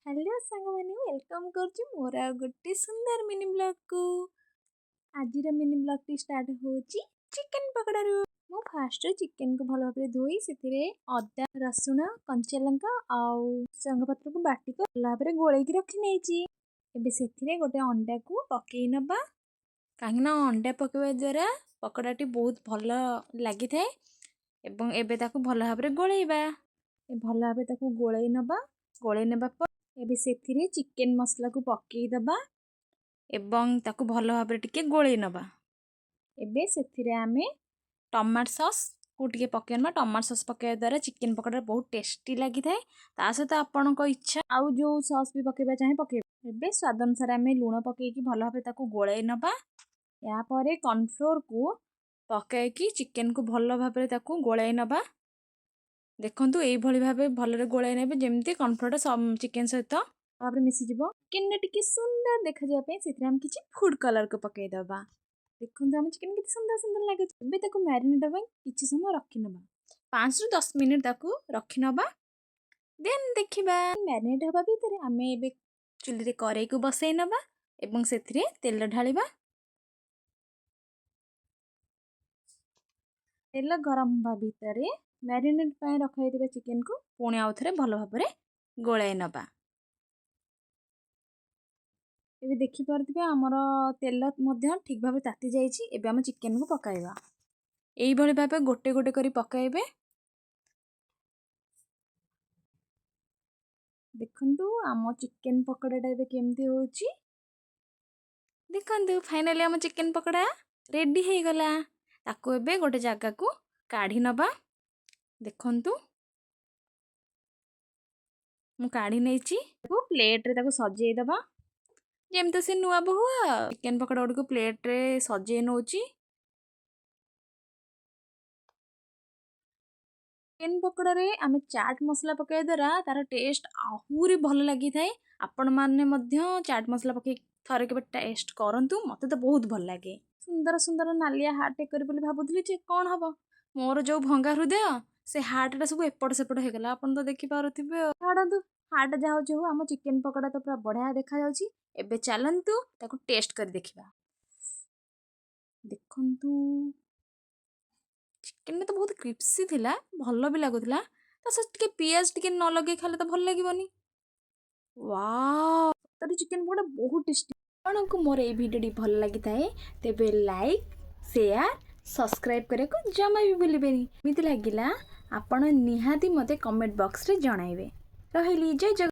Hello ସାଙ୍ଗମାନେ, welcome କରୁଛି ମୋର ଆଉ ଗୋଟେ ସୁନ୍ଦର ମିନି ବ୍ଲଗ୍କୁ। ଆଜିର ମିନି ବ୍ଲଗ୍ଟି ଷ୍ଟାର୍ଟ ହେଉଛି ଚିକେନ୍ ପକୋଡ଼ାରୁ। ମୁଁ ଫାଷ୍ଟ ଚିକେନକୁ ଭଲ ଭାବରେ ଧୋଇ ସେଥିରେ ଅଦା, ରସୁଣ, କଞ୍ଚା ଲଙ୍କା ଆଉ ଭୃସଙ୍ଗ ପତ୍ରକୁ ବାଟିକି ଭଲ ଭାବରେ ଗୋଳେଇକି ରଖିନେଇଛି। ଏବେ ସେଥିରେ ଗୋଟେ ଅଣ୍ଡାକୁ ପକେଇ ନେବା, କାହିଁକିନା ଅଣ୍ଡା ପକାଇବା ଦ୍ୱାରା ପକୋଡ଼ାଟି ବହୁତ ଭଲ ଲାଗିଥାଏ। ଏବଂ ଏବେ ତାକୁ ଭଲ ଭାବରେ ଗୋଳେଇବା। ଭଲ ଭାବରେ ତାକୁ ଗୋଳେଇ ନେବା। ଗୋଳେଇ ନେବା ପରେ ଏବେ ସେଥିରେ ଚିକେନ୍ ମସଲାକୁ ପକାଇଦେବା ଏବଂ ତାକୁ ଭଲ ଭାବରେ ଟିକେ ଗୋଳେଇ ନେବା। ଏବେ ସେଥିରେ ଆମେ ଟମାଟୋ ସସ୍କୁ ଟିକେ ପକାଇ ନେବା। ଟମାଟୋ ସସ୍ ପକାଇବା ଦ୍ୱାରା ଚିକେନ୍ ପକୋଡ଼ା ବହୁତ ଟେଷ୍ଟି ଲାଗିଥାଏ। ତା ସହିତ ଆପଣଙ୍କ ଇଚ୍ଛା, ଆଉ ଯେଉଁ ସସ୍ ବି ପକାଇବା ଚାହେଁ ପକାଇବେ। ଏବେ ସ୍ୱାଦ ଅନୁସାରେ ଆମେ ଲୁଣ ପକାଇକି ଭଲ ଭାବରେ ତାକୁ ଗୋଳେଇ ନେବା। ଏହାପରେ କର୍ଣ୍ଣଫ୍ଲୋର୍କୁ ପକାଇକି ଚିକେନ୍କୁ ଭଲ ଭାବରେ ତାକୁ ଗୋଳାଇ ନେବା। ଦେଖନ୍ତୁ, ଏଇଭଳି ଭାବେ ଭଲରେ ଗୋଳାଇ ନେବେ, ଯେମିତି କର୍ଣ୍ଣଫ୍ଲୋର୍ଟା ଚିକେନ୍ ସହିତ ଭାବରେ ମିଶିଯିବ। ଚିକେନ୍ଟା ଟିକେ ସୁନ୍ଦର ଦେଖାଯିବା ପାଇଁ ସେଥିରେ ଆମେ କିଛି ଫୁଡ଼୍ କଲର୍କୁ ପକାଇଦେବା। ଦେଖନ୍ତୁ, ଆମ ଚିକେନ୍ କେତେ ସୁନ୍ଦର ସୁନ୍ଦର ଲାଗୁଛି। ଏବେ ତାକୁ ମ୍ୟାରିନେଟ୍ ପାଇଁ କିଛି ସମୟ ରଖିନେବା। 5ରୁ 10 ମିନିଟ୍ ତାକୁ ରଖିନେବା, ଦେନ୍ ଦେଖିବା। ମ୍ୟାରିନେଟ୍ ହେବା ଭିତରେ ଆମେ ଏବେ ଚୁଲିରେ କରେଇକୁ ବସାଇ ନେବା ଏବଂ ସେଥିରେ ତେଲ ଢାଳିବା। ତେଲ ଗରମ ହେବା ଭିତରେ ମ୍ୟାରିନେଟ୍ ପାଇଁ ରଖାଯାଇଥିବା ଚିକେନକୁ ପୁଣି ଆଉ ଥରେ ଭଲ ଭାବରେ ଗୋଳାଇ ନେବା। ଏବେ ଦେଖିପାରୁଥିବେ, ଆମର ତେଲ ମଧ୍ୟ ଠିକ୍ ଭାବେ ତାତି ଯାଇଛି। ଏବେ ଆମେ ଚିକେନକୁ ପକାଇବା। ଏଇଭଳି ଭାବେ ଗୋଟେ ଗୋଟେ କରି ପକାଇବେ। ଦେଖନ୍ତୁ, ଆମ ଚିକେନ ପକୋଡ଼ାଟା ଏବେ କେମିତି ହେଉଛି। ଦେଖନ୍ତୁ, ଫାଇନାଲି ଆମ ଚିକେନ ପକୋଡ଼ା ରେଡ଼ି ହେଇଗଲା। ତାକୁ ଏବେ ଗୋଟେ ଜାଗାକୁ କାଢ଼ି ନେବା। ଦେଖନ୍ତୁ, ମୁଁ କାଢ଼ି ନେଇଛି। ତାକୁ ପ୍ଲେଟ୍ରେ ତାକୁ ସଜେଇ ଦେବା, ଯେମିତି ସେ ନୂଆ ବୋହୂ। ଚିକେନ ପକୋଡ଼ା ଗୁଡ଼ିକୁ ପ୍ଲେଟ୍ରେ ସଜେଇ ନେଉଛି। ଚିକେନ ପକୋଡ଼ାରେ ଆମେ ଚାଟ୍ ମସଲା ପକାଇବା ଦ୍ୱାରା ତା'ର ଟେଷ୍ଟ ଆହୁରି ଭଲ ଲାଗିଥାଏ। ଆପଣମାନେ ମଧ୍ୟ ଚାଟ୍ ମସଲା ପକାଇ ଥରେ କେବେ ଟେଷ୍ଟ କରନ୍ତୁ। ମୋତେ ତ ବହୁତ ଭଲ ଲାଗେ। ସୁନ୍ଦର ସୁନ୍ଦର ନାଲିଆ ହାର୍ଟ କରି ବୋଲି ଭାବୁଥିଲି ଯେ କ'ଣ ହେବ, ମୋର ଯେଉଁ ଭଙ୍ଗା ହୃଦୟ, ସେ ହାର୍ଟଟା ସବୁ ଏପଟ ସେପଟ ହେଇଗଲା। ଆପଣ ତ ଦେଖିପାରୁଥିବେ। ଛାଡ଼ନ୍ତୁ, ହାର୍ଟ ଯାହା ହେଉଛି ହଉ, ଆମ ଚିକେନ ପକୋଡ଼ା ତ ପୁରା ବଢ଼ିଆ ଦେଖାଯାଉଛି। ଏବେ ଚାଲନ୍ତୁ ତାକୁ ଟେଷ୍ଟ କରି ଦେଖିବା। ଦେଖନ୍ତୁ, ଚିକେନଟା ତ ବହୁତ କ୍ରିସ୍ପି ଥିଲା, ଭଲ ବି ଲାଗୁଥିଲା। ତା ସହିତ ଟିକେ ପିଆଜ ଟିକେ ନ ଲଗେଇ ଖାଇଲେ ତ ଭଲ ଲାଗିବନି। ୱାଓ, ସତରେ ଚିକେନ ପକୋଡ଼ା ବହୁତ ଟେଷ୍ଟି। ଆପଣଙ୍କୁ ମୋର ଏଇ ଭିଡ଼ିଓଟି ଭଲ ଲାଗିଥାଏ, ତେବେ ଲାଇକ୍, ସେୟାର, ସବସ୍କ୍ରାଇବ୍ କରିବାକୁ ଜମା ବି ଭୁଲିବେନି। କେମିତି ଲାଗିଲା, ଆପଣ ନିହାତି ମୋତେ କମେଣ୍ଟ ବକ୍ସରେ ଜଣାଇବେ। ରହିଲି, ଜୟ ଜଗନ୍ନାଥ।